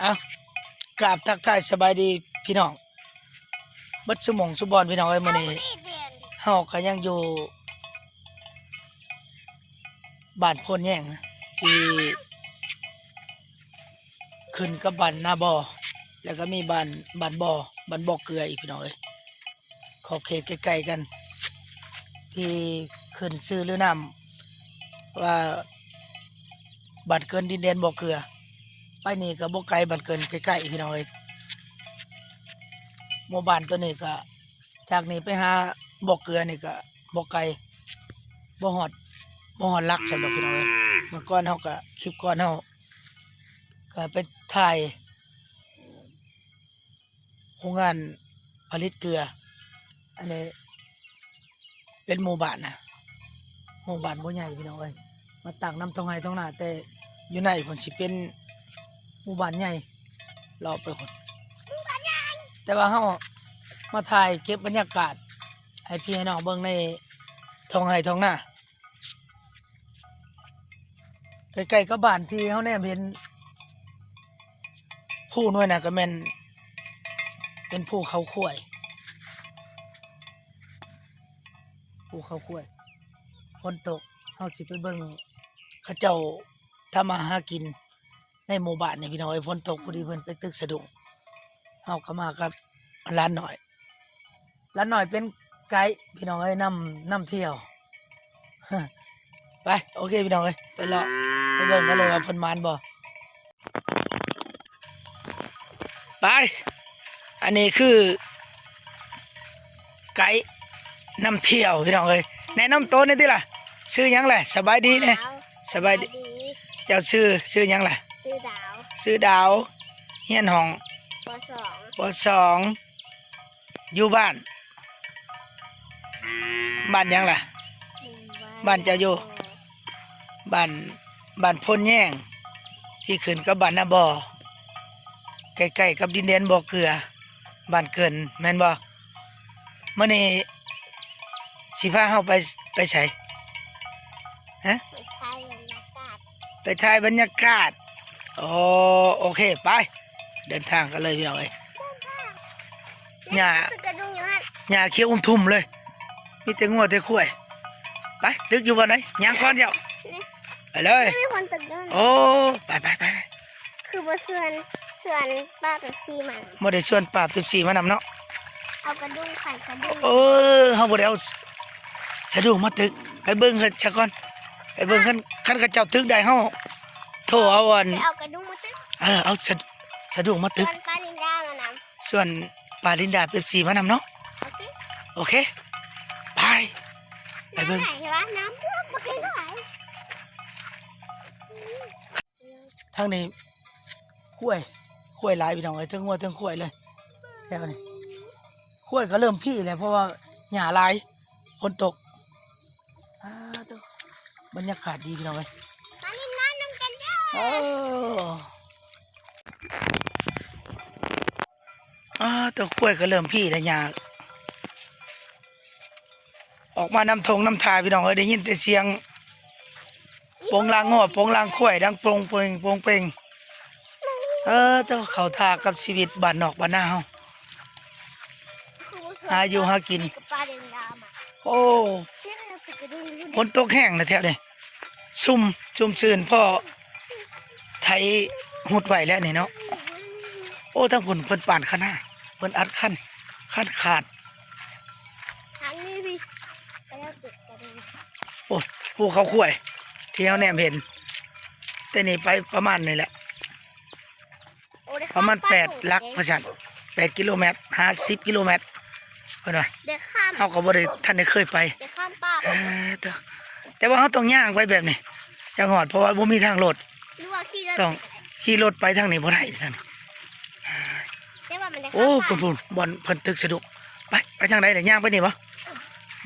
ເອົ້າ ກາບທັກທາຍສະບາຍດີພີ່ນ້ອງເບິດຊຸໝ່ອງຊຸບ່ອນ ພີ່ນ້ອງເອີຍ. ມື້ນີ້ເຮົາກໍຍັງຢູ່ບ້ານໂພນແຍງ ທີ່ຂຶ້ນກັບບ້ານນາບໍ່ ແລ້ວກໍມີບ້ານ ບ້ານບໍ່ ບ້ານບໍ່ເກືອອີກ ພີ່ນ້ອງເອີຍ. ຂອບເຂດໃກ້ໆກັນ ທີ່ຂຶ້ນຊື່ລືນາມວ່າ ບ້ານເກີນດິນແດນບໍ່ເກືອ. ໄປນີ້ກໍບໍ່ໄກ ບ້ານເກີນໃກ້ໆ ພີ່ນ້ອງເອີຍ. ໝູ່ບ້ານຕົວນີ້ກໍ ຈາກນີ້ໄປຫາບໍ່ເກືອນີ້ກໍບໍ່ໄກ ບໍ່ຮອດ ບໍ່ຮອດຫຼັກຊັ້ນດອກ ພີ່ນ້ອງເອີຍ. ເມື່ອກ່ອນເຮົາກໍ ຄລິບກ່ອນເຮົາກໍໄປຖ່າຍ ໂຮງງານຜະລິດເກືອ. ອັນນີ້ເປັນໝູ່ບ້ານນະ ໝູ່ບ້ານບໍ່ໃຫຍ່ພີ່ນ້ອງເອີຍ ມາຕັ້ງນຳທ້ອງໄຮ່ທ້ອງນາ ແຕ່ຢູ່ໃນພຸ້ນຊິເປັນໝູ່ບ້ານໃຫຍ່ ເລາະໄປພຸ້ນ. ແຕ່ວ່າເຮົາມາຖ່າຍເກັບບັນຍາກາດໃຫ້ພີ່ໃຫ້ນ້ອງເບິ່ງໃນທ້ອງໄຮ່ທ້ອງນາ. ໃກ້ໆກັບບ້ານທີ່ເຮົາແນມເຫັນ ພູໜ່ວຍນັ້ນກໍແມ່ນເປັນພູເຂົາຄວາຍ ພູເຂົາຄວາຍ. ຝົນຕົກ ເຮົາຊິໄປເບິ່ງເຂົາເຈົ້າທຳມາຫາກິນໃນໝູ່ບ້ານນີ້ ພີ່ນ້ອງເອີຍ. ຝົນຕົກ ພໍດີເພິ່ນໄປຕຶກສະດຸ້ງ ເຮົາກໍມາກັບຫຼານນ້ອຍ. ຫຼານນ້ອຍເປັນໄກ ພີ່ນ້ອງເອີຍ ນຳ ນຳທ່ຽວ. ໄປ ໂອເຄ ພີ່ນ້ອງເອີຍ ໄປເລາະ ໄປເບິ່ງກັນເລີຍວ່າເພິ່ນໝານບໍ່. ໄປ ອັນນີ້ຄືໄກນຳທ່ຽວ ພີ່ນ້ອງເອີຍ. ແນະນຳໂຕແດ່ຕິລະ ຊື່ຫຍັງລະ? ສະບາຍດີແດ່. ສະບາຍດີ. ເຈົ້າຊື່ ຊື່ຫຍັງລະ? ຊື່ດາວ. ຊື່ດາວ. ຮຽນຫ້ອງ ປໍສອງ ປໍສອງ ຢູ່ບ້ານ ບ້ານຫຍັງລະ? ບ້ານເຈົ້າຢູ່ ບ້ານ ບ້ານໂພນແຍງ ທີ່ຂຶ້ນກັບບ້ານນາບໍ່ ໃກ້ໆກັບດິນແດນບໍ່ເກືອ ບ້ານເກີນ ແມ່ນບໍ່? ມື້ນີ້ຊິພາເຮົາໄປ ໄປໃສ? ຮະ? ໄປຖ່າຍບັນຍາກາດ ໄປຖ່າຍບັນຍາກາດ. ອໍ ໂອເຄ ໄປ ເດີນທາງກັນເລີຍ ພີ່ນ້ອງເອີຍ. ຫຍ້າ ຫຍ້າຂຽວອຸ້ມທຸ່ມເລີຍ ມີແຕ່ງົວແຕ່ຄວາຍ. ໄປ ຕຶກຢູ່ບ່ອນໃດ? ຍ່າງກ່ອນເຈົ້າ ໄປເລີຍ. ໂອ້ ໄປໆໆ ຄືບໍ່ຊວນ ຊວນປ້າເປັບຊີມາ ບໍ່ໄດ້ຊວນປ້າເປັບຊີມານຳເນາະ. ເອົາກະດຸ້ງ ໄຂ່ກະດຸ້ງ ເອີ ເຮົາບໍ່ໄດ້ເອົາສະດຸ້ງມາຕຶກ. ໄປເບິ່ງກັນຊະກ່ອນ ໄປເບິ່ງຄັນ ຄັນເຂົາເຈົ້າຕຶກໄດ້ ເຮົາໂທເອົາອັນ ໄປເອົາກະດຸ້ງມາຕຶກ. ເອີ ເອົາສະ ສະດຸ້ງມາຕຶກ ຊວນປ້າລິນດາມານຳ ຊວນປ້າລິນດາເປັບຊີມານຳເນາະ. ໂອເຄ ໂອເຄ ໄປ ໄປເບິ່ງ. ນ້ຳຫຼາຍ ນ້ຳບວກ ບໍ່ເປັນຫຍັງ. ທາງນີ້ຄວາຍ ຄວາຍຫຼາຍ ພີ່ນ້ອງເອີຍ ເທິງງົວເທິງຄວາຍເລີຍ ແຖວນີ້. ຄວາຍກໍເລີ່ມພີ້ແລ້ວ ເພາະວ່າຫຍ້າຫຼາຍ ຝົນຕົກ. ອ້າ ໂຕ ບັນຍາກາດດີ ພີ່ນ້ອງເອີຍ. ມາຫຼິ້ນນ້ຳນຳກັນເດີ້. ໂອ້ ອ້າ ໂຕ ຄວາຍກໍເລີ່ມພີ້ແລ້ວ ຫຍ້າ ອອກມານຳທົ່ງນຳທ່າ ພີ່ນ້ອງເອີຍ ໄດ້ຍິນແຕ່ສຽງໂປ່ງລາງງົວ ໂປ່ງລາງຄວາຍ ດັງໂປ່ງເປັ່ງ ໂປ່ງເປັ່ງ. ເອີ ເຈົ້າເຂົ້າທ່າກັບຊີວິດບ້ານນອກບ້ານນາເຮົາ ຫາຢູ່ຫາກິນ. ໂອ້ ຝົນຕົກແຮງນະແຖວນີ້ ຊຸ່ມ ຊຸ່ມຊື່ນ ພໍໄຖຫຸດໄວ້ແລ້ວນີ້ເນາະ. ໂອ້ ທາງພຸ້ນເພິ່ນປານຄະນາ ເພິ່ນອັດຄັນ ຄັນຂາດ. ໂອ້ ພູເຂົາຄວາຍທີ່ເຮົາແນມເຫັນ ແຕ່ນີ້ໄປປະມານນີ້ແຫຼະ ປະມານແປດຫຼັກວ່າຊັ້ນ ແປດກິໂລແມັດ ຫາສິບກິໂລແມັດ ເພິ່ນວ່າ. ເຮົາກໍບໍ່ໄດ້ ທັນໄດ້ເຄີຍໄປ. ເອີ ແຕ່ວ່າເຮົາຕ້ອງຍ່າງໄປແບບນີ້ ຈັ່ງຮອດ ເພາະວ່າບໍ່ມີທາງລົດ ຕ້ອງຂີ່ລົດໄປທາງນີ້ບໍ່ໄດ້ ທາງນີ້. ໂອ້ ພຸ້ນໆ ບ່ອນເພິ່ນຕຶກສະດຸ້ງ. ໄປ ໄປທາງໃດລະ? ຍ່າງໄປນີ້ບໍ່?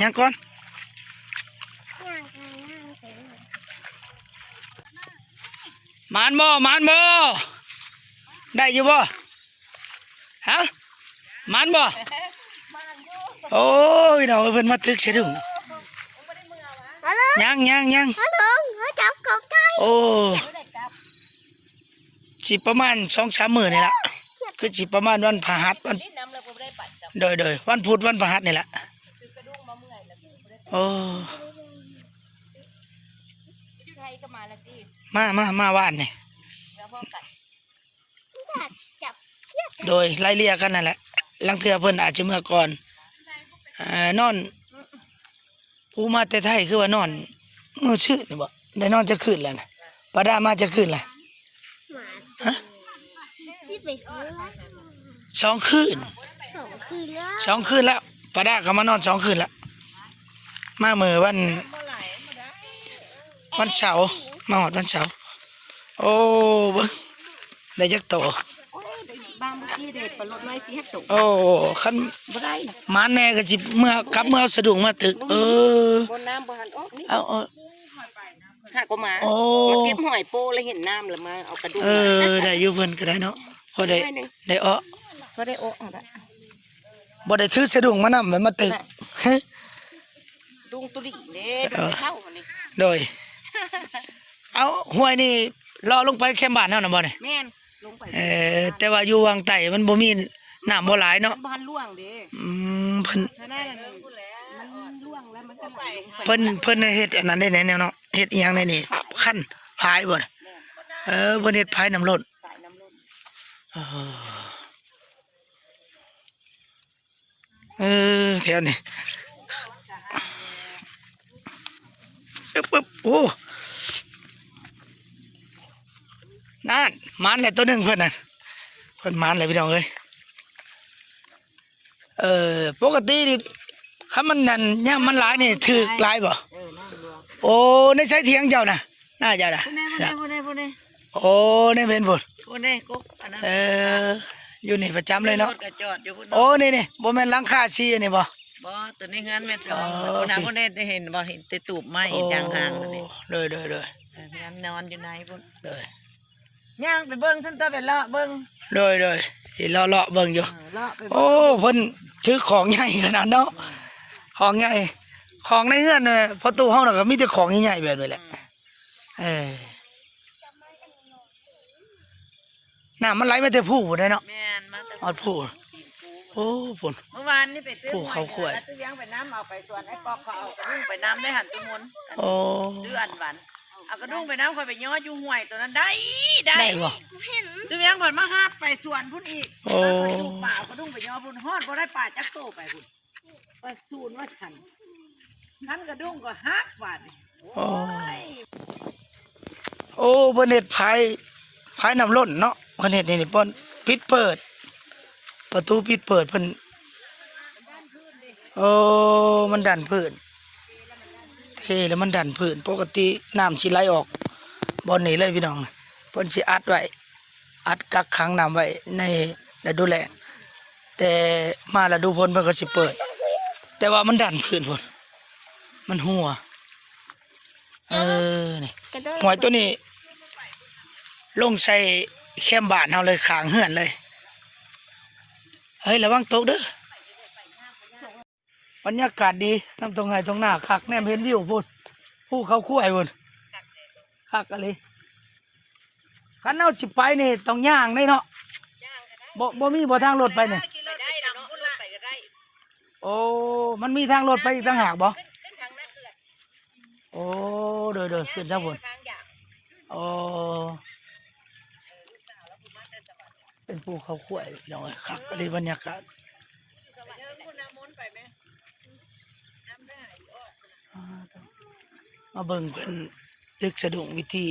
ຍ່າງກ່ອນ. ໝານບໍ່? ໝານບໍ່? ໄດ້ຢູ່ບໍ່? ຮະ? ໝານບໍ່? ໂອ້ຍ ນ້ອງເອີຍ ເພິ່ນມາຕຶກສະດຸ້ງ. ຍັງ ຍັງ ຍັງ. ໂອ້ ໄດ້ຈັບເຂົ້າໄກ່. ໂອ້. ຊິປະມານສອງສາມມື້ນີ້ລະ ຄືຊິປະມານວັນພະຫັດ ວັນ ໂດຍ ໂດຍ ວັນພຸດ ວັນພະຫັດນີ້ລະ. ໂອ້ ມາ ມາ ມາວານນີ້ ໂດຍ ໄລ່ເລ່ຍກັນນັ້ນແຫຼະ ລາງເທື່ອເພິ່ນອາດຈະເມືອກ່ອນ ອ່າ ນອນ ຜູ້ມາແຕ່ໄທຄືວ່ານອນມື້ຊື່ນີ້ບໍ? ໄດ້ນອນຈັກຄືນແລ້ວນະ? ປາດາມາຈັກຄືນແລ້ວ? ຮະ? ສອງຄືນ ສອງຄືນແລ້ວ ສອງຄືນແລ້ວ ປາດາກໍມານອນສອງຄືນແລ້ວ ມາມື້ວັນ ວັນເສົາ ມາຮອດວັນເສົາ. ໂອ້ ເບິ່ງ ໄດ້ຈັກໂຕ? ໂອ້ຍ ບາງມື້ກີ້ເດ້ ປາລົດນ້ອຍສີ່ຫ້າໂຕ. ໂອ້ ຄັນ ບໍ່ໄດ້ ໝານແດ່ກໍຊິເມືອ ກັບເມືອເອົາສະດຸ້ງມາຕຶກ. ເອີ ບໍ່ ນ້ຳບໍ່ທັນອອກນີ້ ເອົາ ເອົາ ຫາກໍມາ ໂອ້ ມາເກັບຫອຍໂປ້ແລ້ວເຫັນນ້ຳແລ້ວມາເອົາກະດູກ ເອີ ໄດ້ຢູ່ ເພິ່ນກໍໄດ້ເນາະ ພໍໄດ້ ໄດ້ເອາະ ພໍໄດ້ເອາະ ບໍ່ໄດ້ຖືສະດຸ້ງມານຳ ມາຕຶກ ດຸ້ງຕຸລີເດ້ ເອີ ເຖົ້ານີ້ ໂດຍ. ເອົາ ຫ້ວຍນີ້ເລາະລົງໄປແຄມບ້ານເຮົານະບໍ່ນີ້? ແມ່ນ ລົງໄປ ເອີ ແຕ່ວ່າຢູ່ວັງໃຕ້ມັນບໍ່ມີ ນ້ຳບໍ່ຫຼາຍເນາະ ມັນບໍ່ທັນຫຼວງເດ້. ອືມ ເພິ່ນ ຖ້ານັ້ນມັນຫຼວງແລ້ວມັນກໍໄຫຼລົງໄປ ເພິ່ນ ເພິ່ນເຮັດອັນນັ້ນໄດ້ແນ່ເນາະ ເຮັດອີ່ຫຍັງໃນນີ້ ຄັນ ຝາຍບໍ່? ເອີ ເພິ່ນເຮັດຝາຍນ້ຳລົ້ນ ຝາຍນ້ຳລົ້ນ ເອີ ເອີ ແຖວນີ້ ອຶບ ອຶບ ໂອ້ ນັ້ນ ມານແລ້ວໂຕໜຶ່ງເພິ່ນນະ ເພິ່ນມານແລ້ວພີ່ນ້ອງເອີຍ. ເອີ ປົກກະຕິນີ້ ຄັນມັນນັ້ນ ຍາມມັນຫຼາຍນີ້ ຖືກຫຼາຍບໍ່? ເອີ ນ້ຳຫຼວງ ໂອ້ ໃນໃສຖຽງເຈົ້ານະ? ນາເຈົ້ານະ? ພຸ້ນເດ້ ພຸ້ນເດ້ ພຸ້ນເດ້ ພຸ້ນເດ້ ໂອ້ ໃນເປັນພຸ້ນ ພຸ້ນເດ້ ກົກອັນນັ້ນ ເອີ ຢູ່ນີ້ປະຈຳເລີຍເນາະ ລົດກໍຈອດຢູ່ພຸ້ນເນາະ. ໂອ້ ນີ້ໆ ບໍ່ແມ່ນຫຼັງຄາສີອັນນີ້ບໍ່? ບໍ່ ຕົວໃນເຮືອນແມ່ນທອງ ອໍ ພຸ້ນນະ ພຸ້ນເດ້ ເຫັນບໍ່? ເຫັນແຕ່ຕູບໄມ້ ໂອ້ ຢ່າງຫ່າງນີ້ ໂດຍ ໂດຍ ໂດຍ ເອີ ເຮືອນນອນຢູ່ໃນພຸ້ນ ໂດຍ. ຍ່າງໄປເບິ່ງຊັ້ນ ຕະໄປເລາະເບິ່ງ ໂດຍ ໂດຍ ຊິເລາະໆເບິ່ງຢູ່ ເອີ ເລາະໄປເບິ່ງ ໂອ້ ເພິ່ນຖືຂອງໃຫຍ່ຂະໜາດເນາະ ຂອງໃຫຍ່ ຂອງໃນເຮືອນນະ ພໍ່ຕູ້ເຮົານະກໍມີແຕ່ຂອງໃຫຍ່ໆແບບນີ້ແຫຼະ ເອີ ນ້ຳມັນໄຫຼມາແຕ່ພູພຸ້ນເດ້ເນາະ ແມ່ນ ມາແຕ່ ຮອດພູ ໂອ້ ພຸ້ນ ເມື່ອວານນີ້ໄປຊື້ ພູເຂົາຂວາຍ ຊື້ຫຍັງໄປນຳ ເອົາໄປສວນໄອ້ປອກ ເຂົາເອົາກະດຸ້ງໄປນຳໄດ້ຫັ້ນ ຕຸມົນ ໂອ້ ຊື້ອັນຫວານ ເອົາກະດຸ້ງໄປນຳ ຂ້ອຍໄປຍໍຢູ່ຫ້ວຍໂຕນັ້ນໄດ້ ໄດ້ ໄດ້ບໍ່? ເຫັນ ຊື້ຫຍັງເພິ່ນມາຮັບໄປສວນພຸ້ນອີກ ໂອ້ ມາເອົາປາ ເອົາກະດຸ້ງໄປຍໍພຸ້ນ ຮອດບໍ່ໄດ້ປາຈັກໂຕໄປພຸ້ນ ວ່າສູນວ່າສັນ ຄັນກະດຸ້ງກໍຫັກບາດນີ້ ໂອ້ຍ ໂອ້ ເພິ່ນເຮັດຝາຍ ຝາຍນ້ຳລົ້ນເນາະ ເພິ່ນເຮັດນີ້ ນີ້ ປ່ອນ ປິດເປີດ ປະຕູປິດເປີດເພິ່ນ ໂອ້ ມັນດັນພື້ນ ເທແລ້ວມັນດັນພື້ນ ປົກກະຕິນ້ຳຊິໄຫຼອອກບ່ອນນີ້ເລີຍພີ່ນ້ອງ ເພິ່ນຊິອັດໄວ້ ອັດກັກຂັງນ້ຳໄວ້ໃນລະດູແລ້ງ ແຕ່ມາລະດູຝົນເພິ່ນກໍຊິເປີດ ແຕ່ວ່າມັນດັນພື້ນພຸ້ນ ມັນຮົ່ວ ເອີ ນີ້ ກະໂດດ ຫ້ວຍໂຕນີ້ລົງໃສ່ແຄມບ້ານເຮົາເລີຍ ຂ້າງເຮືອນເລີຍ ເຮີ້ຍ ລະວັງຕົກເດີ. ບັນຍາກາດດີ ນຳທົ່ງໄຮ່ທົ່ງນາຄັກ ແນມເຫັນວິວພຸ້ນ ພູເຂົາຄວາຍພຸ້ນ ຄັກອີ່ຫຼີ ຄັນເຮົາຊິໄປນີ້ຕ້ອງຍ່າງເດ້ເນາະ ບໍ່ ບໍ່ມີບໍ່ທາງລົດໄປນີ້ ໄດ້ເນາະ ລົດໄປກໍໄດ້ ໂອ້ ມັນມີທາງລົດໄປອີກຕ່າງຫາກບໍ່? ຂຶ້ນ ຂຶ້ນທາງໜ້າເຂື່ອນ ໂອ້ ໂດຍ ໂດຍ ຂຶ້ນທາງພຸ້ນ ທາງຢາງ ໂອ້ ເອີ ລູກສາວລາວ ເປັນພູເຂົາຄວາຍພີ່ນ້ອງເອີຍ ຄັກອີ່ຫຼີບັນຍາກາດ ມາເບິ່ງເພິ່ນຕຶກສະດຸ້ງ ວິທີ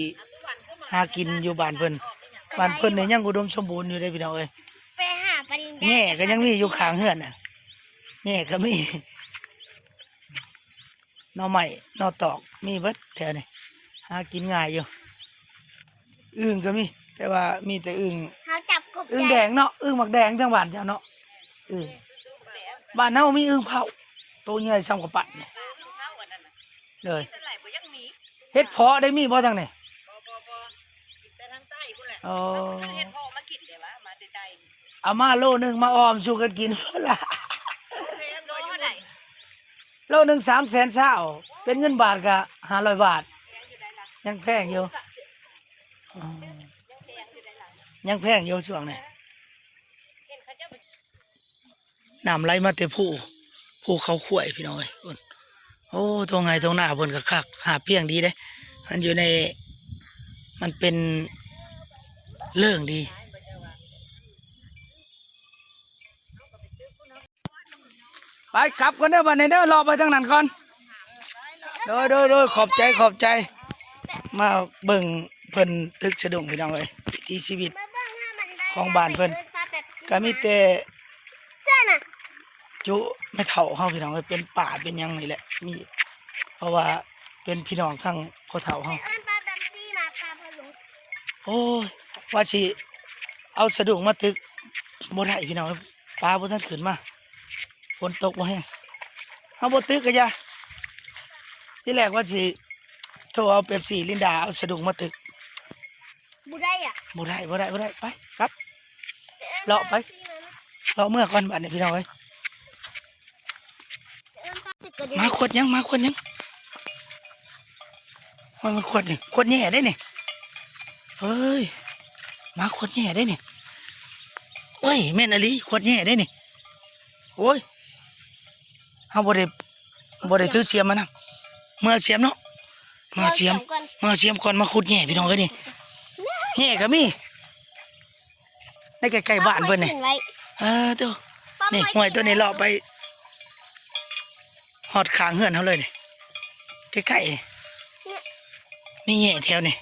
ຫາກິນຢູ່ບ້ານເພິ່ນ ບ້ານເພິ່ນນີ້ຍັງອຸດົມສົມບູນຢູ່ເດ້ພີ່ນ້ອງເອີຍ ໄປຫາປາລິນຍາ ແຫຍ່ກໍຍັງມີຢູ່ຂ້າງເຮືອນນະ ແຫຍ່ກໍມີ ໜໍ່ໄມ້ໜໍ່ຕອກມີເບິດແຖວນີ້ ຫາກິນງ່າຍຢູ່ ອຶ່ງກໍມີ ແຕ່ວ່າມີແຕ່ອຶ່ງ ເຮົາຈັບກົບ ອຶ່ງແດງເນາະ ອຶ່ງໝາກແດງທາງບ້ານເຈົ້າເນາະ ອື ບ້ານເຮົາມີອຶ່ງເຜົາ ໂຕໃຫຍ່ສ່ຳກະປັ້ນນີ້ ເອີ ອຶ່ງເຜົາອັນນັ້ນນະ ເລີຍ ມີສ່ວນຫຼາຍບໍ່ຍັງມີ ເຫັດເຜາະໄດ້ມີບໍ່ທາງນີ້? ບໍ່ ບໍ່ ບໍ່ ກິນແຕ່ທາງໃຕ້ພຸ້ນແຫຼະ ອໍ ເຂົາບໍ່ຊື້ເຫັດເຜາະມາກິນເດ້ຫວາ ມາແຕ່ໃຕ້ ເອົາມາໂລໜຶ່ງມາອອມສູ່ກັນກິນພຸ້ນລະ ໂລໜຶ່ງສາມແສນຊາວ ເປັນເງິນບາດກະຫ້າຮ້ອຍບາດ ຍັງແພງຢູ່ ອໍ ຍັງແພງຢູ່ໄດ໋ລະ ຍັງແພງຢູ່ຊ່ວງນີ້ ນ້ຳໄຫຼມາແຕ່ພູ ພູເຂົາຂວາຍ ພີ່ນ້ອງເອີຍ. ໂອ້ ທົ່ງໄຮ່ທົ່ງນາເພິ່ນກໍຄັກ ຫາບພຽງດີເດ້ ມັນຢູ່ໃນ ມັນເປັນເລີງດີ. ໄປກັບກ່ອນເດີ ບັດນີ້ເດີ ເລາະໄປທາງນັ້ນກ່ອນ. ໂດຍ ໂດຍ ໂດຍ ຂອບໃຈ ຂອບໃຈ. ມາເບິ່ງເພິ່ນຕຶກສະດຸ້ງ ພີ່ນ້ອງເອີຍ ວິຖີຊີວິດຂອງບ້ານເພິ່ນ ກໍມີແຕ່ຈຸແມ່ເຖົ້າເຮົາ ພີ່ນ້ອງເອີຍ ເປັນປ້າເປັນຫຍັງນີ້ແຫຼະ ມີ ເພາະວ່າເປັນພີ່ນ້ອງທາງພໍ່ເຖົ້າເຮົາ. ໂອ້ຍ ວ່າຊິເອົາສະດຸ້ງມາຕຶກ ບໍ່ໄດ້ ພີ່ນ້ອງເອີຍ ປາບໍ່ທັນຂຶ້ນມາ ຝົນຕົກບໍ່ແຮງ ເຮົາບໍ່ຕຶກກໍຢ່າ. ທີແລກວ່າຊິໂທເອົາເປັບຊີ ລິນດາເອົາສະດຸ້ງມາຕຶກ ບໍ່ໄດ້ອະ ບໍ່ໄດ້ ບໍ່ໄດ້ ບໍ່ໄດ້ ໄປກັບ ເອີ ເລາະໄປ ເລາະເມືອກ່ອນບາດນີ້ ພີ່ນ້ອງເອີຍ. ເອີ ມາຂວດຫຍັງ ມາຂວດຫຍັງ ໂອ້ຍ ມັນຂວດນີ້ ຂວດແຫຍ່ເດ້ນີ້ ເຮີ້ຍ ມາຂວດແຫຍ່ເດ້ນີ້. ໂອ້ຍ ແມ່ນອີ່ຫຼີ ຂວດແຫຍ່ເດ້ນີ້. ໂອ້ຍ ເຮົາບໍ່ໄດ້ ບໍ່ໄດ້ຖືສຽມມານຳ ເມືອເອົາສຽມເນາະ ເມືອເອົາສຽມ ເມືອເອົາສຽມກ່ອນ ເມືອເອົາສຽມກ່ອນ ມາຂຸດແຫຍ່ ພີ່ນ້ອງເອີຍນີ້ ແຫຍ່ກໍມີ ໃນໃກ້ໆບ້ານເພິ່ນນີ້. ເອີ ໂຕ ນີ້ຫ້ວຍໂຕນີ້ເລາະໄປຮອດຂ້າງເຮືອນເຮົາເລີຍນີ້ ໃກ້ໆນີ້ ມີແຫຍ່ແຖວນີ້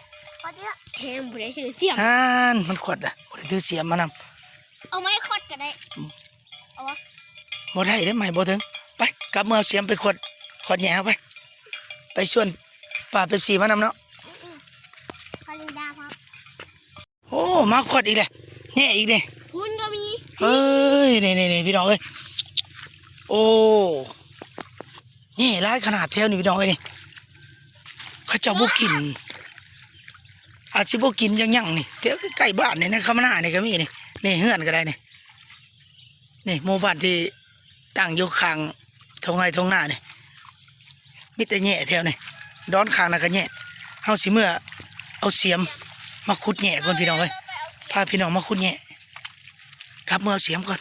ແຮງບໍ່ໄດ້ຖືສຽມ ຫັ້ນ ມັນຂວດລະ ບໍ່ໄດ້ຖືສຽມມານຳ. ເອົາໄມ້ຂອດກໍໄດ້ ເອົາວະ ບໍ່ໄດ້ເດ້ ໄມ້ບໍ່ເຖິງ. ໄປ ກັບເມືອເອົາສຽມໄປຂວດ ຂວດແຫຍ່ເຮົາໄປ ໄປຊວນປ້າເປັບຊີມານຳເນາະ. ອືມໆ ໂອ້ ມາຂວດອີກແລ້ວ ແຫຍ່ອີກເດ້ ພຸ້ນກໍມີ. ເອີຍ ນີ້ໆໆ ພີ່ນ້ອງເອີຍ ໂອ້ ແຫຍ່ຫຼາຍຂະໜາດແຖວນີ້ ພີ່ນ້ອງເອີຍນີ້. ເຂົາເຈົ້າບໍ່ກິນ ອາດຊິບໍ່ກິນຫຍັງໆນີ້ ແຖວໃກ້ໆບ້ານນີ້ ໃນຄຳນານີ້ກໍມີນີ້ ນີ້ເຮືອນກໍໄດ້ນີ້ ນີ້ໝູ່ບ້ານທີ່ຕັ້ງຢູ່ຂ້າງທົ່ງໄຮ່ທົ່ງນານີ້ ມີແຕ່ແຫຍ່ແຖວນີ້ ດອນຂ້າງນັ້ນກໍແຫຍ່. ເຮົາຊິເມືອເອົາສຽມມາຂຸດແຫຍ່ກ່ອນ ພີ່ນ້ອງເອີຍ ພາພີ່ນ້ອງມາຂຸດແຫຍ່ ກັບເມືອເອົາສຽມກ່ອນ.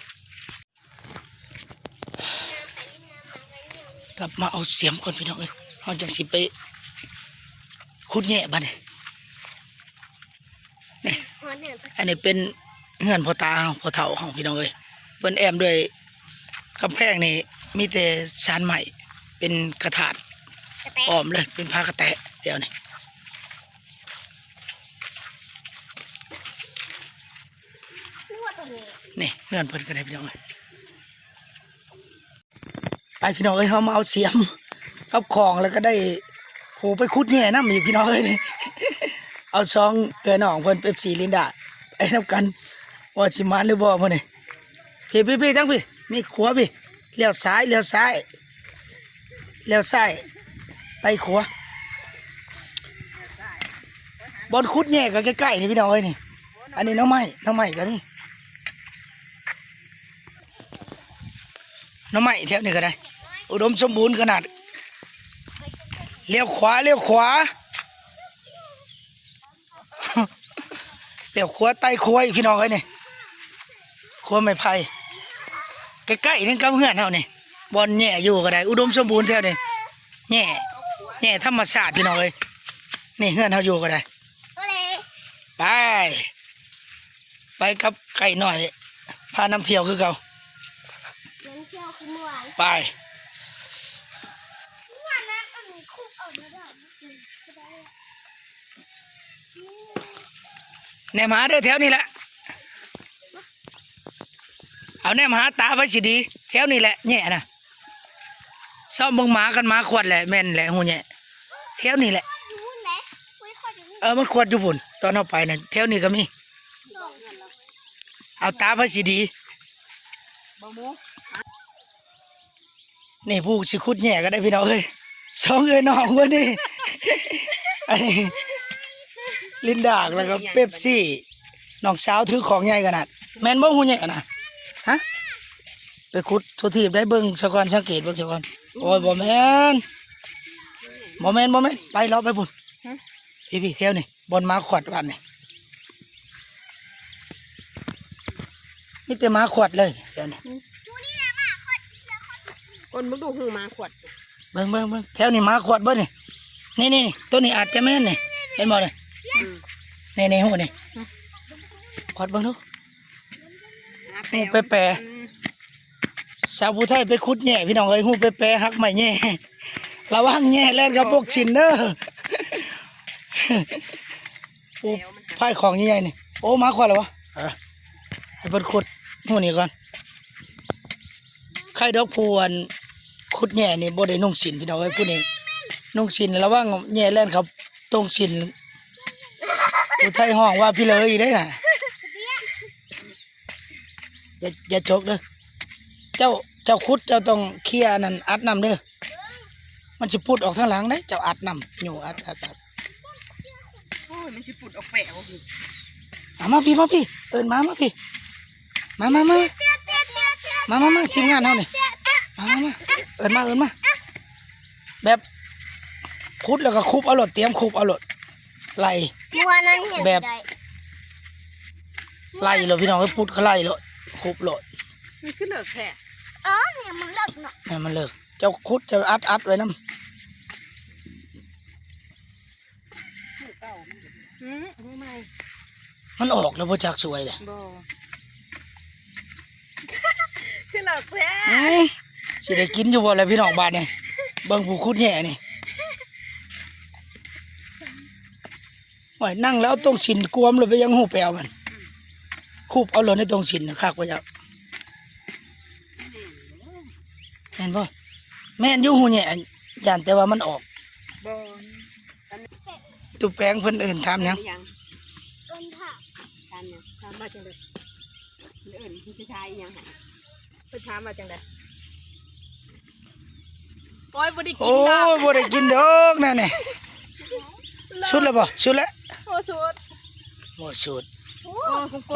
ກັບມາເອົາສຽມກ່ອນ ພີ່ນ້ອງເອີຍ ເຮົາຈັ່ງຊິໄປຂຸດແຫຍ່ບາດນີ້. ນີ້ ອັນນີ້ເປັນເຮືອນພໍ່ຕາເຮົາ ພໍ່ເຖົ້າເຮົາ ພີ່ນ້ອງເອີຍ ເພິ່ນແອ້ມດ້ວຍກຳແພງນີ້ ມີແຕ່ຊານໄມ້ ເປັນກະຖາດ ກະແຕະ ອ້ອມເລີຍ ເປັນຜາກະແຕະແຖວນີ້. ນີ້ເຮືອນເພິ່ນກໍໄດ້ ພີ່ນ້ອງເອີຍ ໄປ ພີ່ນ້ອງເອີຍ ເຮົາມາເອົາສຽມກັບຂອງ ແລ້ວກໍໄດ້ຜູ້ໄປຂຸດແຫຍ່ນຳອີກ ພີ່ນ້ອງເອີຍ. ນີ້ ເອົາສອງເອື້ອຍນ້ອງເພິ່ນ ເປັບຊີ ລິນດາ ໄປນຳກັນ ວ່າຊິມານຫຼືບໍ່ມື້ນີ້. ພີ້ໆໆ ທາງພີ້ ມີຂົວພີ້ ລ້ຽວຊ້າຍ ລ້ຽວຊ້າຍ ລ້ຽວຊ້າຍ ໄປຂວາ ບ່ອນຂຸດແຫຍ່ກໍໃກ້ໆນີ້ ພີ່ນ້ອງເອີຍນີ້. ອັນນີ້ໜໍ່ໄມ້ ໜໍ່ໄມ້ກໍມີ ໜໍ່ໄມ້ແຖວນີ້ກໍໄດ້ ອຸດົມສົມບູນຂະໜາດ. ລ້ຽວຂວາ ລ້ຽວຂວາ ແລ້ວຂົວໄຕ່ຂົວອີກ ພີ່ນ້ອງເອີຍນີ້ ຂົວໄມ້ໄຜ່ ໃກ້ໆ ນີ້ກັບເຮືອນເຮົານີ້ ບ່ອນແຫຍ່ຢູ່ກໍໄດ້ ອຸດົມສົມບູນແຖວນີ້ ແຫຍ່ ແຫຍ່ທຳມະຊາດ ພີ່ນ້ອງເອີຍ. ນີ້ເຮືອນເຮົາຢູ່ກໍໄດ້ ໄປ ໄປກັບໄກ່ນ້ອຍ ພານຳທ່ຽວຄືເກົ່າ ໄປ. ແນມຫາເດີ ແຖວນີ້ແຫຼະ ເອົາແນມຫາຕາໄປຊິດີ ແຖວນີ້ແຫຼະ ແຫຍ່ນະ. ຊອມເບິ່ງໝາ ຄັນໝາຂວດແຫຼະ ແມ່ນແຫຼະ ຮູ້ແຫຍ່ ແຖວນີ້ແຫຼະ. ເອີ ມັນຂວດຢູ່ພຸ້ນ ຕອນເຮົາໄປນັ້ນ ແຖວນີ້ກໍມີ. ເອົາຕາໄປຊິດີ ບໍ່ໝູ. ນີ້ຜູ້ຊິຂຸດແຫຍ່ກໍໄດ້ ພີ່ນ້ອງເອີຍ ສອງເອື້ອຍນ້ອງເພິ່ນນີ້ ອັນນີ້ລິນດາ ແລ້ວກໍເປັບຊີ ນ້ອງສາວຖືຂອງໃຫຍ່ຂະໜາດ ແມ່ນບໍ່ ຮູ້ແຫຍ່ນະ ຮະ ໄປຂຸດທົ່ວທີບໄດ້ ເບິ່ງຊະກ່ອນ ສັງເກດເບິ່ງຊະກ່ອນ. ໂອ້ຍ ບໍ່ແມ່ນ ບໍ່ແມ່ນ ບໍ່ແມ່ນ ໄປເລາະໄປພຸ້ນ ຮະ ພີ້ໆ ແຖວນີ້ ບ່ອນໝາຂວດວັນນີ້. ມີແຕ່ໝາຂວດເລີຍແຖວນີ້. ກົ້ນເບິ່ງດູຫູໝາຂວດ. ເບິ່ງ ເບິ່ງ ເບິ່ງ ແຖວນີ້ໝາຂວດເບິດນີ້. ນີ້ ນີ້ ນີ້ ໂຕນີ້ອາດຈະແມ່ນນີ້ ເຫັນບໍ່ນີ້? ອືມ ນີ້ ນີ້ຫູນີ້ ອືມ ຂວດເບິ່ງດູ. ຫາແປວ ຫູແປແປ ອືມ ສາວຜູ້ໄທໄປຂຸດແຫຍ່ພີ່ນ້ອງເອີຍ ຫູແປແປຫັກໄມ້ແຫຍ່ ລະວັງແຫຍ່ແລ່ນເຂົ້າປົກຊິນເດີ. ໂອ້ ພາຍຂອງໃຫຍ່ໆນີ້. ໂອ້ ໝາຂວດແລ້ວຫວາ? ເອີ ໃຫ້ເພິ່ນຂຸດຫູນີ້ກ່ອນ. ໃຄດອກຜູ້ອັນຂຸດແຫຍ່ນີ້ບໍ່ໄດ້ນຸ່ງສິ້ນພີ່ນ້ອງເອີຍ ຜູ້ນີ້ນຸ່ງສິ້ນລະວັງແຫຍ່ແລ່ນເຂົ້າຕົງສິ້ນ. ຜູ້ໄທຮ້ອງວ່າພິເລີອີກເດ້ນະ. ຢ່າ ຢ່າຈົກເດີ. ເຈົ້າ ເຈົ້າຂຸດເຈົ້າຕ້ອງເຄຍອັນນັ້ນອັດນ້ຳເດີ. ມັນຊິປຸດອອກທາງຫຼັງເດ້ ເຈົ້າອັດນ້ຳ ໂຍອັດ ອັດ ອັດ. ໂອ້ຍ ມັນຊິປຸດອອກແປວ. ເອົາມາພີ້ ມາພີ້ ເອີ້ນໝາມາພີ້. ມາ ມາ ມາ ມາ ມາ ມາ ທີມງານເຮົານີ້ ມາ ມາ ມາ ເອີ້ນມາ ເອີ້ນມາ. ແບບຂຸດແລ້ວກໍຂຸບເອົາໂລດ ຕຽມຂຸບເອົາໂລດ ໄລ່ ວ່ານັ້ນເຫັນ ແບບ ໄດ້ ໄລ່ໂລດພີ່ນ້ອງເອີຍ ປຸດກໍໄລ່ໂລດ ຂຸບໂລດ. ມັນຄືເລິກແທ້? ເອີ ນີ້ມັນເລິກເນາະ ໃຫ້ມັນເລິກ. ເຈົ້າຂຸດເຈົ້າອັດ ອັດໄວ້ນຳ. ຫູເກົ່າມັນ ຫື ຫູໃໝ່ ມັນອອກແລ້ວບໍ່ຈັກສວຍເດ້. ບໍ່ ຄືເລິກແທ້. ອືມ ຊິໄດ້ກິນຢູ່ບໍ່ລະພີ່ນ້ອງບາດນີ້? ເບິ່ງຜູ້ຂຸດແຫຍ່ນີ້ ໂອ້ຍ ນັ່ງແລ້ວຕົງສິນກວມ ແລ້ວໄປຍັງຫູແປວມັນ ອືມ ຂຸບເອົາໂລດໃນຕົງສິນ ຄັກວ່າຈັກ. ແມ່ນບໍ່? ແມ່ນຢູ່ຫູແຫຍ່ ຢ້ານແຕ່ວ່າມັນອອກ. ບໍ່ ຕູ້ແປງເພິ່ນເອີ້ນຖາມຫຍັງ? ເອີ້ນຫຍັງ? ຖາມຫຍັງ? ຖາມວ່າຈັ່ງໃດ? ເພິ່ນເອີ້ນ ເພິ່ນຊິທາຍອີ່ຫຍັງໃຫ້? ເພິ່ນຖາມວ່າຈັ່ງໃດ? ໂອ້ຍ ບໍ່ໄດ້ກິນດອກ ໂອ້ຍ ບໍ່ໄດ້ກິນດອກນັ້ນນີ້. ສຸດແລ້ວບໍ່? ສຸດແລ້ວ? ບໍ່ສຸດ ບໍ່ສຸດ. ໂອ້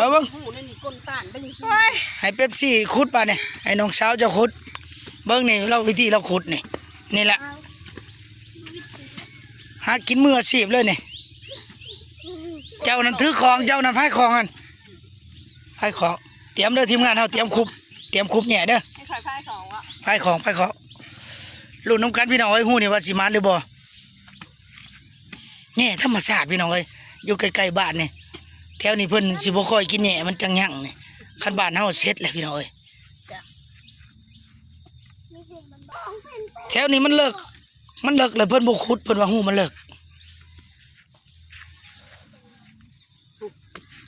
ມາເບິ່ງ ຫູໃນນີ້ກົ້ນຕ້ານໄປນີ້. ໂອ້ຍ ໃຫ້ເປັບຊີຂຸດບາດນີ້ ໃຫ້ນ້ອງສາວເຈົ້າຂຸດ. ເບິ່ງນີ້ ລາວ ວິທີລາວຂຸດນີ້ ນີ້ລະ ຫາກິນມືອາຊີບເລີຍນີ້. ເຈົ້ານັ້ນຖືຂອງ ເຈົ້ານັ້ນພາຍຂອງຫັ້ນ ພາຍຂອງ. ຕຽມເດີທີມງານເຮົາ ຕຽມຂຸບ ຕຽມຂຸບແຫຍ່ເດີ. ໃຫ້ຂ້ອຍພາຍຂອງເບາະ? ພາຍຂອງ ພາຍຂອງ. ລຸ້ນນຳກັນພີ່ນ້ອງເອີຍ ຫູນີ້ວ່າຊິໝານຫຼືບໍ່. ແຫຍ່ທຳມະຊາດພີ່ນ້ອງເອີຍ ຢູ່ໃກ້ໆບ້ານນີ້. ແຖວນີ້ເພິ່ນຊິບໍ່ຄ່ອຍກິນແຫຍ່ ມັນຈັກຍັງນີ້. ຄັນບ້ານເຮົາເສັດແລ້ວພີ່ນ້ອງເອີຍ. ແຖວນີ້ມັນເລິກ ມັນເລິກ ແລ້ວເພິ່ນບໍ່ຂຸດ ເພິ່ນວ່າຫູມັນເລິກ.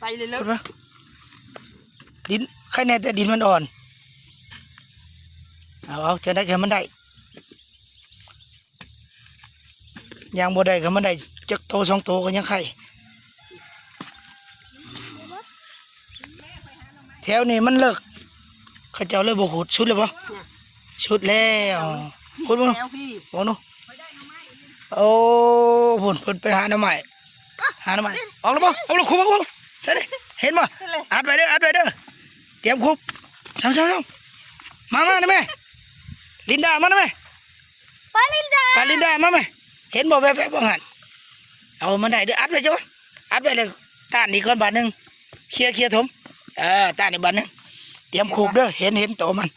ໄປເລີຍເລີຍ ເຫັນປະ? ດິນ ໃຄແນ່ແຕ່ດິນມັນອ່ອນ. ເອົາ ເອົາ ຈັ່ງໃດກໍໃຫ້ມັນໄດ້ ຍ່າງບໍ່ໄດ້ກໍໃຫ້ມັນໄດ້ຈັກໂຕສອງໂຕກໍຍັງໄຄ. ແຖວນີ້ມັນເລິກ ເຂົາເຈົ້າເລີຍບໍ່ຂຸດ. ສຸດແລ້ວບໍ່? ສຸດແລ້ວ. ຂຸດເບິ່ງ ແຖວພີ້ ເບິ່ງດູ. ໂອ້ ພຸ້ນເພິ່ນໄປຫາໜໍ່ໄມ້ ຫາໜໍ່ໄມ້. ອອກແລ້ວບໍ່? ອອກແລ້ວ ຂຸດເບິ່ງ ເຫັນບໍ່? ອັດໄວ້ເດີ ອັດໄວ້ເດີ. ຕຽມຂຸບ. ເຊົາໆໆ ມາ ມານຳແມ່. ລິນດາ ມານຳແມ່. ປາລິນດາ ປາລິນດາ ມາແມ່. ເຫັນບໍ່ ແວບໆ ວ່າງຫັ້ນ. ເອົາມັນໄດ້ເດີ ອັດໄວ້ຊະ ອັດໄວ້ແລ້ວ ຕ້ານອີກກ່ອນບາດໜຶ່ງ. ເຄຍ ເຄຍຖົມ ເອີ ຕ້ານອີກບາດໜຶ່ງ. ຕຽມຂຸບເດີ ເຫັນ ເຫັນໂຕມັນ.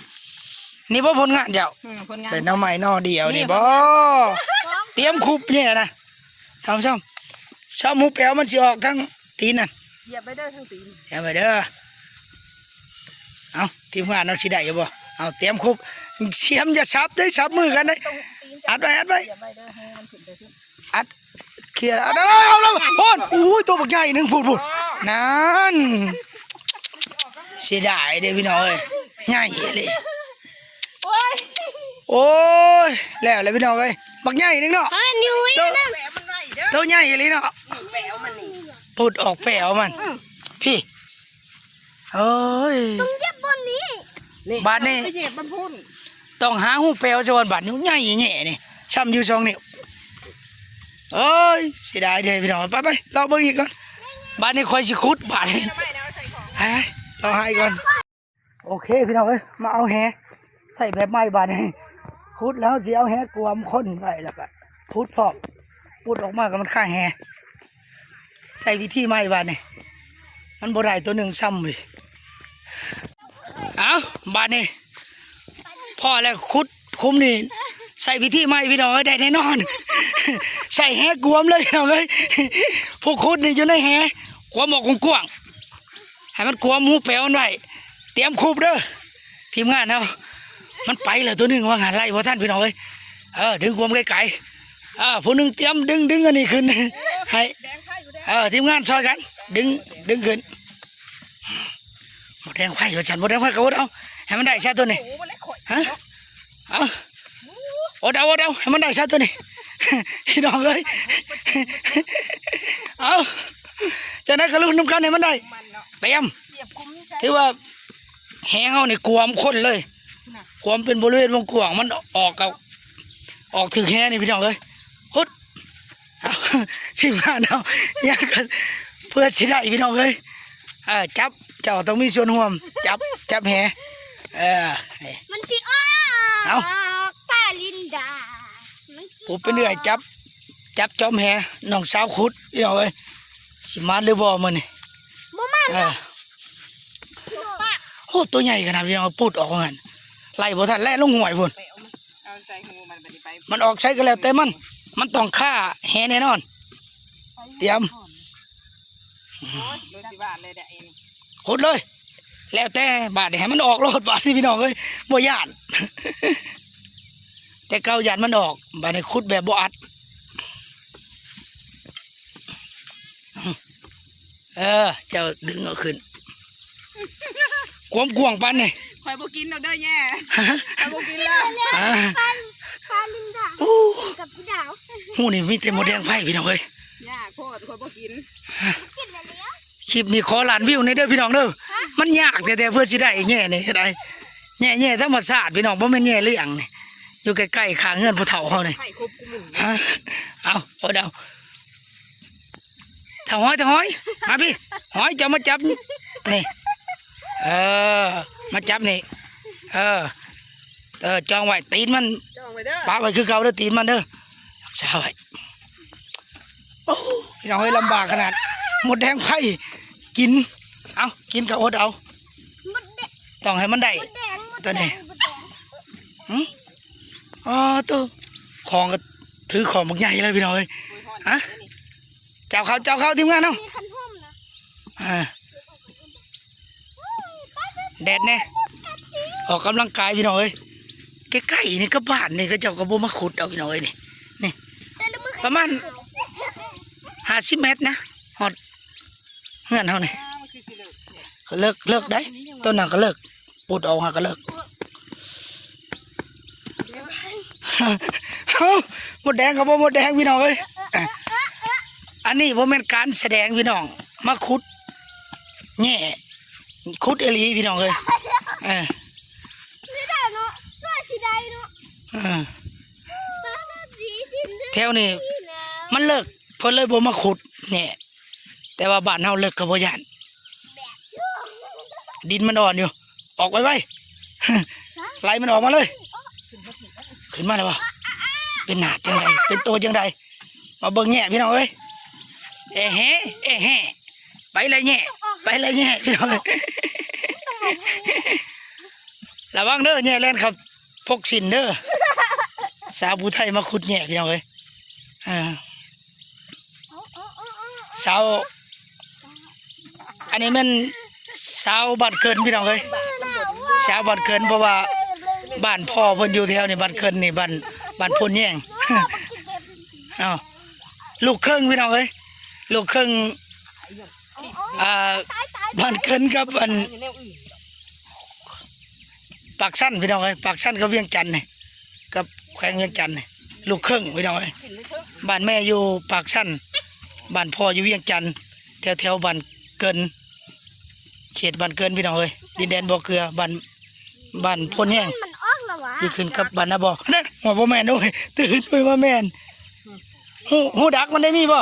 ນີ້ບໍ່ຜົນງານເຈົ້າ? ອືມ ຜົນງານ. ໄດ້ໜໍ່ໄມ້ໜໍ່ດຽວນີ້ບໍ່? ຕຽມຂຸບແຫຍ່ນະ. ທຳຊ້ຳ ຊ້ຳຫູແປວມັນຊິອອກທາງຕີນນັ້ນ. ຢຽບໄວ້ເດີທາງຕີນ ຢຽບໄວ້ເດີ. ເອົາ ທີມງານເຮົາຊິໄດ້ຢູ່ບໍ່? ເອົາ ຕຽມຂຸບ ສຽມຢ່າສັບເດ້ ສັບມືກັນເດ້. ອັດໄວ້ ອັດໄວ້ ຢຽບໄວ້ເດີ ໃຫ້ມັນຂຶ້ນໄປຂຶ້ນ. ອັດ ເຄຍ ອັດ ເອົາ ເອົາ ເອົາ ໂອ້ຍ ໂອ້ຍ ໂຕບັກໃຫຍ່ໜຶ່ງ ພຸ້ນ ພຸ້ນ ນັ້ນ. ເສຍດາຍເດ້ພີ່ນ້ອງເອີຍ ໃຫຍ່ອີ່ຫຼີ. ໂອ້ຍ ໂອ້ຍ ແລ້ວແຫຼະພີ່ນ້ອງເອີຍ ບັກໃຫຍ່ໜຶ່ງເນາະ. ໂຕ ໂຕໃຫຍ່ອີ່ຫຼີເນາະ. ພຸດອອກແປວມັນ ອືມ ພີ້. ໂອ້ຍ ຕ້ອງຢຽບບ່ອນນີ້ ບາດນີ້ ຢຽບມັນພຸ້ນ. ຕ້ອງຫາຫູແປວຊະກ່ອນ ບາດນີ້ໃຫຍ່ແຫຍ່ນີ້ ຊ້ຳຢູ່ສອງນິ້ວ. ໂອ້ຍ ເສຍດາຍເດ້ພີ່ນ້ອງ. ໄປໆ ລໍເບິ່ງອີກກ່ອນ. ບາດນີ້ຂ້ອຍຊິຂຸດບາດນີ້ ເອົາໃສ່ຂອງ ເອົາໃສ່ຂອງ ເອົາໃຫ້ກ່ອນ. ໂອເຄພີ່ນ້ອງເອີຍ ມາເອົາແຫໃສ່ແບບໃໝ່ບາດນີ້. ຂຸດແລ້ວຊິເອົາແຫກວມຄົນໄວ້ ແລ້ວກະຂຸດພ້ອມ ປຸດອອກມາກໍມັນຄາແຫ. ໃຊ້ວິທີໃໝ່ບາດນີ້ ມັນບໍ່ໄດ້ ໂຕໜຶ່ງຊ້ຳເວີຍ. ບາດນີ້ພໍ້ແລ້ວ ຂຸດຂຸມນີ້ໃຊ້ວິທີໃໝ່ພີ່ນ້ອງເອີຍ ໄດ້ແນ່ນອນ. ໃຊ້ແຫກວມເລີຍພີ່ນ້ອງເອີຍ. ຜູ້ຂຸດນີ້ຢູ່ໃນແຫ ກວມອອກກວ້າງໆ ໃຫ້ມັນກວມຮູແປວມັນໄວ້. ຕຽມຂຸດເດີ ທີມງານເຮົາ. ມັນໄປແລ້ວໂຕໜຶ່ງວ່າງຫັ້ນ ໄລ່ບໍ່ທັນພີ່ນ້ອງເອີຍ. ເອີ ດຶງຄວາມໄກໆ. ເອີ ຜູ້ໜຶ່ງຕຽມດຶງ ດຶງອັນນີ້ຂຶ້ນໃຫ້. ເອີ ທີມງານຊ່ອຍກັນດຶງ ດຶງຂຶ້ນ. ໝົດແຮງໄຟວ່າຊັ້ນ ໝົດແຮງໄຟກໍອົດເອົາ ໃຫ້ມັນໄດ້ຊະໂຕນີ້. ຮະ ເອົາ ອົດເອົາ ອົດເອົາ ໃຫ້ມັນໄດ້ຊະໂຕນີ້ ພີ່ນ້ອງເອີຍ. ເອົາ ຈັ່ງໃດກໍລຸ້ນນຳກັນໃຫ້ມັນໄດ້. ຕຽມ ຖືວ່າແຫເຮົານີ້ກວມຄົນເລີຍ ກວມເປັນບໍລິເວນວງກວ້າງ ມັນອອກກັບ ອອກຖືກແຫນີ້ພີ່ນ້ອງເອີຍ. ຂຸດ ເອົາ ທີມງານເຮົາ ຍັງກັນ ເພື່ອຊິໄດ້ພີ່ນ້ອງເອີຍ. ເອີ ຈັບ ເຈົ້າຕ້ອງມີສ່ວນຮ່ວມ ຈັບ ຈັບແຫ. ເອີ ນີ້ ມັນຊິອອກ ເອົາ ປາລິນດາ ມັນຊິ ຜູ້ເປັນເອື້ອຍຈັບ ຈັບຈອມແຫ ນ້ອງສາວຂຸດພີ່ນ້ອງເອີຍ. ຊິມານຫຼືບໍ່ມື້ນີ້? ບໍ່ມານ ເອີ ບໍ່ປາກ. ໂອ້ ໂຕໃຫຍ່ຂະໜາດພີ່ນ້ອງ ປຸດອອກວ່າຊັ້ນ ໄລ່ບໍ່ທັນ ແລ່ນລົງຫ້ວຍພຸ້ນ. ເອົາໃສ່ຫູມັນ ບາດນີ້ໄປ ມັນອອກໃສກໍແລ້ວແຕ່ມັນ ມັນຕ້ອງຄາແຫແນ່ນອນ. ຕຽມ ໂອ້ຍ ໂດນຊິຫວານເລີຍເດ້ ຂຸດເລີຍ ແລ້ວແຕ່ ບາດນີ້ໃຫ້ມັນອອກໂລດ ບາດນີ້ພີ່ນ້ອງເອີຍ ບໍ່ຢ້ານ. ແຕ່ເກົ່າຢ້ານມັນອອກ ບາດນີ້ຂຸດແບບບໍ່ອັດ. ເອີ ເຈົ້າດຶງເອົາຂຶ້ນ ກວາມກວ້າງປານນີ້ ຂ້ອຍບໍ່ກິນດອກເດີແຫຍ່ ຂ້ອຍບໍ່ກິນເລີຍ. ອ່າ ປາ ປາລິນດາ ໂອ້ ກັບຜູ້ດາວ ຫູນີ້ມີແຕ່ໝົດແດງໄຟພີ່ນ້ອງເອີຍ. ຍາໂພດ ຂ້ອຍບໍ່ກິນ. ຄລິບນີ້ຂໍລ້ານວິວແດ່ເດີພີ່ນ້ອງເດີ. ມັນຍາກແທ້ໆ ເພື່ອຊິໄດ້ແຫຍ່ນີ້ ໄດ້ແຫຍ່ ແຫຍ່ທຳມະຊາດພີ່ນ້ອງ ບໍ່ແມ່ນແຫຍ່ລ້ຽງນີ້ ຢູ່ໃກ້ໆ ຂ້າງເຮືອນຜູ້ເຖົ້າເຮົານີ້. ຮະ ເອົາ ເອົາ ເອົາ ທ້າວຫອຍ ທ້າວຫອຍ ມາພີ່ ຫອຍ ເຈົ້າມາຈັບນີ້ ເອີ ມາຈັບນີ້ ເອີ ເອີ ຈ້ອງໄວ້ ຕີນມັນ ຈ້ອງໄວ້ເດີ ປະໄວ້ຄືເກົ່າເດີ ຕີນມັນເດີ ຮັກສາໄວ້. ໂອ້ ພີ່ນ້ອງເອີຍ ລຳບາກຂະໜາດ ໝົດແດງໄຟກິນ ເອົາ ກິນກໍອົດເອົາ ໝົດແດງ ຕ້ອງໃຫ້ມັນໄດ້ ໝົດແດງ ໂຕນີ້ ໝົດແດງ ຫຶ ອໍ ໂຕ ຂອງກໍຖືຂອງບັກໃຫຍ່ເລີຍພີ່ນ້ອງເອີຍ. ຮະ ເຈົ້າເຂົ້າ ເຈົ້າເຂົ້າ ທີມງານເຮົາ ມີຄັນຮົ່ມນະ ອ່າ ແດດແດ່ ອອກກຳລັງກາຍພີ່ນ້ອງເອີຍ. ໃກ້ໆ ນີ້ກັບບ້ານນີ້ ເຂົາເຈົ້າກໍບໍ່ມາຂຸດເອົາພີ່ນ້ອງເອີຍ ນີ້ ນີ້ ປະມານຫ້າສິບແມັດນະ ຮອດເຮືອນເຮົານີ້. ເລິກ ເລິກໄດ໋ ຕົ້ນນັ້ນກໍເລິກ ປຸດອອກຫາກະເລີກ. ເອົ້າ ມົດແດງກໍບໍ່ມົດແດງພີ່ນ້ອງເອີຍ. ອັນນີ້ບໍ່ແມ່ນການສະແດງພີ່ນ້ອງ ມາຂຸດແຫຍ່ ຂຸດອີ່ຫຼີພີ່ນ້ອງເອີຍ. ເອີ ເອີ ແຖວນີ້ມັນເລິກ ເພິ່ນເລີຍບໍ່ມາຂຸດແຫຍ່. ແຕ່ວ່າບ້ານເຮົາເລິກກໍບໍ່ຢ້ານ ດິນມັນອ່ອນຢູ່. ອອກໄວໆ ໄລ່ມັນອອກມາເລີຍ. ຂຶ້ນມາແລ້ວບໍ່? ເປັນໜ້າຈັ່ງໃດ ເປັນໂຕຈັ່ງໃດ? ມາເບິ່ງແຫຍ່ພີ່ນ້ອງເອີຍ. ເອແຮ ເອແຮ ໄປແລ້ວແຫຍ່ ໄປແລ້ວແຫຍ່ພີ່ນ້ອງເອີຍ. ລະວັງເດີ ແຫຍ່ແລ່ນເຂົ້າ ພົກສິນເດີ. ສາວຜູ້ໄທມາຂຸດແຫຍ່ພີ່ນ້ອງເອີຍ. ອ່າ ສາວ ອັນນີ້ແມ່ນສາວບ້ານເກີນພີ່ນ້ອງເອີຍ. ສາວບ້ານເກີນ ເພາະວ່າບ້ານພໍ່ເພິ່ນຢູ່ແຖວນີ້ ບ້ານເກີນນີ້ ບ້ານ ບ້ານໂພນແຍງ. ເອົ້າ ລູກເຄິ່ງພີ່ນ້ອງເອີຍ ລູກເຄິ່ງ ອ່າ ບ້ານເກີນກັບອັນ ປາກຊັນພີ່ນ້ອງເອີຍ ປາກຊັນກັບວຽງຈັນນີ້ ກັບແຂວງວຽງຈັນນີ້ ລູກເຄິ່ງພີ່ນ້ອງເອີຍ. ບ້ານແມ່ຢູ່ປາກຊັນ ບ້ານພໍ່ຢູ່ວຽງຈັນ ແຖວໆ ບ້ານເກີນ ເຂດບ້ານເກີນພີ່ນ້ອງເອີຍ ດິນແດນບໍ່ເກືອ ບ້ານ ບ້ານໂພນແຍງ ມັນອອກແລ້ວຫວາ ທີ່ຂຶ້ນກັບບ້ານນາບໍ່. ນັ້ນ ວ່າບໍ່ແມ່ນ ໂອ້ຍ ຕື່ນ ໂອ້ຍ ວ່າແມ່ນ. ຫູ ຫູດັກມັນໄດ້ມີບໍ່?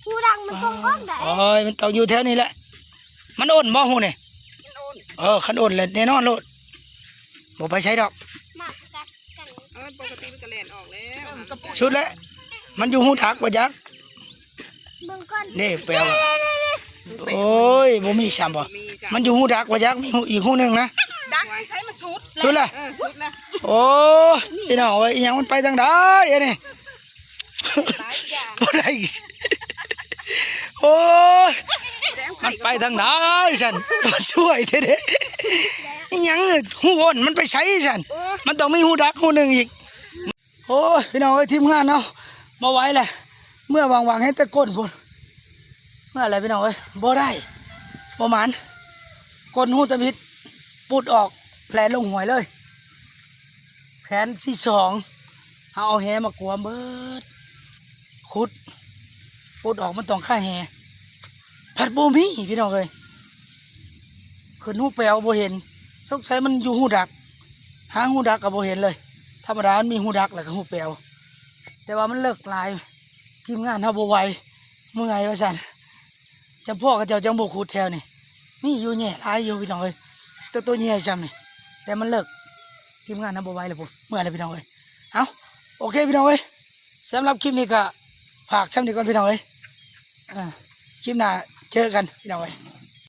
ຫູດັກມັນຕ້ອງອອກໄດ໋. ໂອ້ຍ ມັນຕ້ອງຢູ່ແຖວນີ້ແຫຼະ. ມັນອົນບໍ່ຫູນີ້? ມັນອົນ. ເອີ ຄັນອົນແລ້ວແນ່ນອນໂລດ ບໍ່ໄປໃສດອກ. ໝາກັດກັນ. ເອີ ປົກກະຕິມັນກໍແລ່ນອອກແລ້ວ. ສຸດແລ້ວ ມັນຢູ່ຫູດັກບໍ່ຈັກ. ເບິ່ງກ່ອນ ນີ້ແປວ ໂອ້ຍ ບໍ່ມີຊ້ຳບໍ່? ມັນຢູ່ຫູດັກບໍ່ຈັກ ມີຫູອີກຫູໜຶ່ງນະ. ສຸດແລ້ວ ເອີ ສຸດແລ້ວ. ໂອ້ຍ ພີ່ນ້ອງເອີຍ ອີ່ຫຍັງມັນໄປທາງໃດອັນນີ້? ບໍ່ໄດ້ ໂອ້ຍ ມັນໄປທາງໃດຊັ້ນ? ມາຊ່ວຍແທ້ເດ້. ອີ່ຫຍັງ ຮູອ້ນມັນໄປໃສຊັ້ນ? ມັນຕ້ອງມີຮູດັກຮູໜຶ່ງອີກ. ໂອ້ຍ ພີ່ນ້ອງເອີຍ ທີມງານເຮົາບໍ່ໄຫວແຫຼະ ເມື່ອຫວ່າງໆ ເຫັນແຕ່ກົ້ນພຸ້ນ. ເມື່ອແຫຼະພີ່ນ້ອງເອີຍ ບໍ່ໄດ້ ບໍ່ໝານ ກົ້ນຮູທຳອິດ ປຸດອອກ ແລ່ນລົງຫ້ວຍເລີຍ. ແຜນທີສອງ ເຮົາເອົາແຫມາກວມເບີດ ຂຸດ ປຸດອອກ ມັນຕ້ອງຄາແຫ ພັດບໍ່ມີ ພີ່ນ້ອງເອີຍ. ຂຶ້ນຮູແປວບໍ່ເຫັນ ສົງໄສມັນຢູ່ຮູດັກ ຫາຮູດັກກໍບໍ່ເຫັນເລີຍ. ທຳມະດາມັນມີຮູດັກແລ້ວກໍຮູແປວ ແຕ່ວ່າມັນເລິກຫຼາຍ ທີມງານເຮົາບໍ່ໄຫວ ເມື່ອຍວ່າຊັ້ນ. ຈຳພວກເຂົາເຈົ້າຈັ່ງບໍ່ຂຸດແຖວນີ້ ມີຢູ່ແຍ່ຫຼາຍຢູ່ ພີ່ນ້ອງເອີຍ ແຕ່ໂຕໃຫຍ່ຊ່ຳນີ້ ແຕ່ມັນເລິກ ທີມງານເຮົາບໍ່ໄຫວແລ້ວພຸ້ນ ເມື່ອຍແລ້ວ ພີ່ນ້ອງເອີຍ. ເອົ້າ ໂອເຄ ພີ່ນ້ອງເອີຍ ສຳລັບຄລິບນີ້ກໍຝາກຊ່ຳນີ້ກ່ອນ ພີ່ນ້ອງເອີຍ. ເອີ ຄລິບໜ້າເຈີກັນ ພີ່ນ້ອງເອີຍ.